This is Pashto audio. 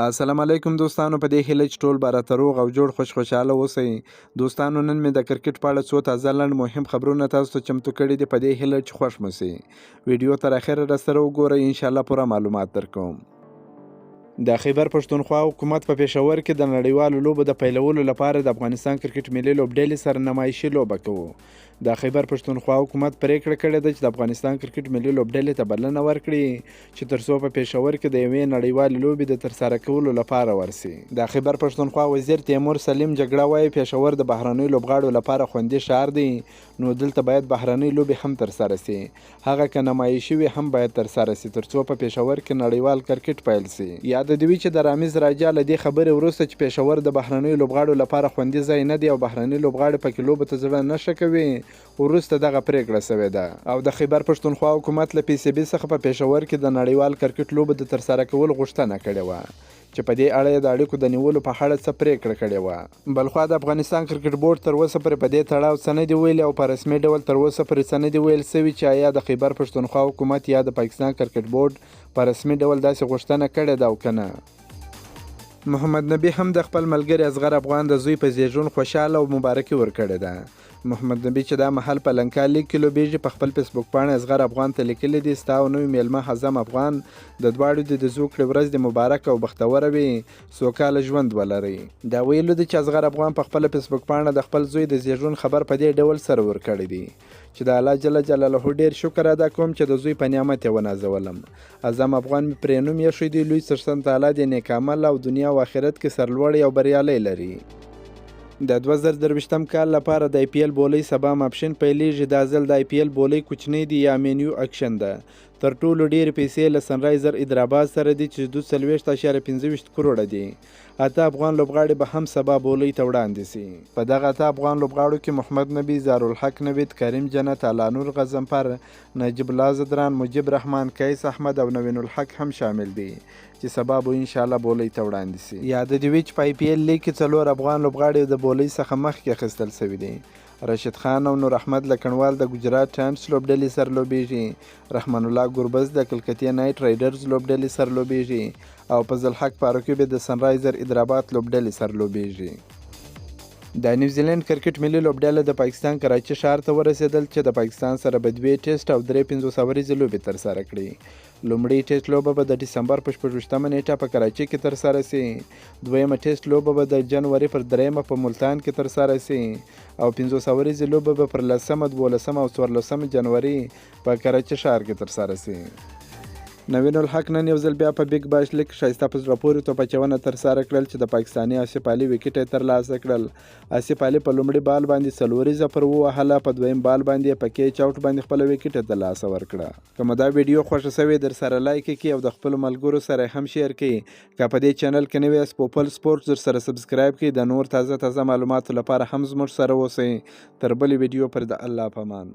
السلام علیکم دوستانو، په دې هیله چې ټول به راته روغ او جوړ، خوش خوشحاله اوسئ. دوستانو، نن مې د کرکټ په اړه څو تازه، لنډ، مهم خبرونه تاسو ته چمتو کړي دي. په دې هیله چې خوښ مو سي. ویډیو تر اخره راسره وګورئ، انشاءالله پوره معلومات درکوم. د خیبر پښتونخوا حکومت په پېښور کې د نړیوالو لوبو د پیلولو لپاره د افغانستان کرکټ ملي لوبډلې سره نمایشي لوبه کوو. د خیبر پښتونخوا حکومت پرېکړه کړې ده چې د افغانستان کرکټ ملي لوبډلې ته بلنه ورکړي چې تر څو په پېښور کې د یوې نړیوالې لوبې د ترسره کولو لپاره ورسي. د خیبر پښتونخوا وزیر تیمور سلیم جګړه وایي، پېښور د بهرنیو لوبغاړو لپاره خوندي ښار دی، نو دلته باید بهرنۍ لوبې هم ترسره سي، هغه که نمایشي وي هم باید ترسره سي، ترڅو په پېښور کې نړیوال کرکټ پیل سي. یاده دې وي چې د رامیز راجا له دې خبرې وروسته چې پېښور د بهرنیو لوبغاړو لپاره خوندي ځای نه دی او بهرني لوبغاړي پکې لوبو ته زړه نه ښه کوي، وروسته دغه پرېکړه شوې ده او د خیبر پښتونخوا حکومت له پي سي بي څخه په پېښور کې د نړیوال کرکټ لوبو د ترسره کولو غوښتنه کړې وه چې په دې اړه یې د اړیکو د نیولو په اړه څه پرېکړه کړې وه. بلخوا د افغانستان کرکټ بورډ تر اوسه پورې په دې تړاو څه نه دي ویلي او په رسمي ډول تر اوسه پورې څه نه دي ویل شوي چې ایا د خیبر پښتونخوا حکومت یا د پاکستان کرکټ بورډ په رسمي ډول داسې غوښتنه کړې ده او که نه. محمد نبي هم د خپل ملګري اصغر افغان د زوی په زیږون خوشاله او مبارکي ورکړې ده. محمد نبي چې دا مهال په لنکا لیګ کې لوبېږي، په خپل فیسبوک پاڼه اصغر افغان ته لیکلي دي: ستا او نوي میلمه حزم افغان د دواړو دې د زوکړې ورځ دې مبارک او بختوره وي، سوکاله ژوند ولرئ. دا ویلو دي چې اصغر افغان په خپله فیسبوک پاڼه د خپل زوی د زیږون خبر په دې ډول سره ورکړی دی چې د الله جل جلاله ډېر شکر ادا کوم چې د زوی په نعمت یې ونازولم. اعظم افغان مې پرې نوم ایښی دی. لوی څښتن تعالی دې نیک عمل او دنیا او آخرت کې سرلوړی او بریالی لري. د 2023 کال لپاره د آی پي ایل بولۍ سبا ماپښین پیلیږي. دا ځل د آی پي ایل بولۍ کوچنۍ دي یا مینیو اکشن ده. تر ټولو ډېرې پیسې له سنرایزر حیدرآباد سره دي چې 42.25 کروړه دي. اته افغان لوبغاړي به هم سبا بولۍ ته وړاندې سي. په دغه اته افغان لوبغاړو کې محمد نبي، زارالحق نوید، کریم جنت، الله نور غضنفر، نجیب الله ځدران، مجیب رحمان، قیس احمد او نوین الحق هم شامل دي چې سبا به انشاءالله بولۍ ته وړاندې سي. یاده دې وي چې په آی پي ایل لیګ کې څلور افغان لوبغاړي د بولۍ څخه مخکې اخیستل شوي دي. رشید خان او نور احمد لکڼوال د ګجرات ټایمز لوبډلې سره لوبېږي، رحمان الله ګربز د کلکتې نایټ رایډرز لوبډلې سره لوبېږي او فضل حق فاروقي به د سنرایزر حیدرآباد لوبډلې سره لوبېږي. د نیوزیلند کرکټ ملي لوبډله د پاکستان کراچي ښار ته ورسېدل چې د پاکستان سره به دوې ټیسټ او درې 50 اوریزې لوبې ترسره کړي. لومړۍ ټیسټ لوبه به د ډسمبر په 26مه نیټه په کراچي کې ترسره سي، دویمه ټیسټ لوبه به د جنوري پر درېیمه په ملتان کې ترسره سي او 50 اوریزې لوبه به پر 10مه، 12مه او 14 جنوري په کراچي ښار کې ترسره سي. نوین الحق نن یو ځل بیا په بیګ باش لیګ کې ښایسته په زړه پورې توپ اچونه ترسره کړل چې د پاکستاني آصف علي ویکټ یې ترلاسه کړل. آصف علي په لومړي بال باندې څلوریزه پر ووهله، په دویم بال باندې یې په کیچ اوټ باندې خپله ویکټ ترلاسه ورکړه. که مو دا ویډیو خوښه شوې، در سره لایک کړئ او د خپلو ملګرو سره هم share کړئ. که په دې چینل کې نوي یاست، پوپل سپورټس در سره subscribe کړئ. د نور تازه تازه معلوماتو لپاره هم زموږ سره اوسئ. تر بلې ویډیو پر د الله په امان.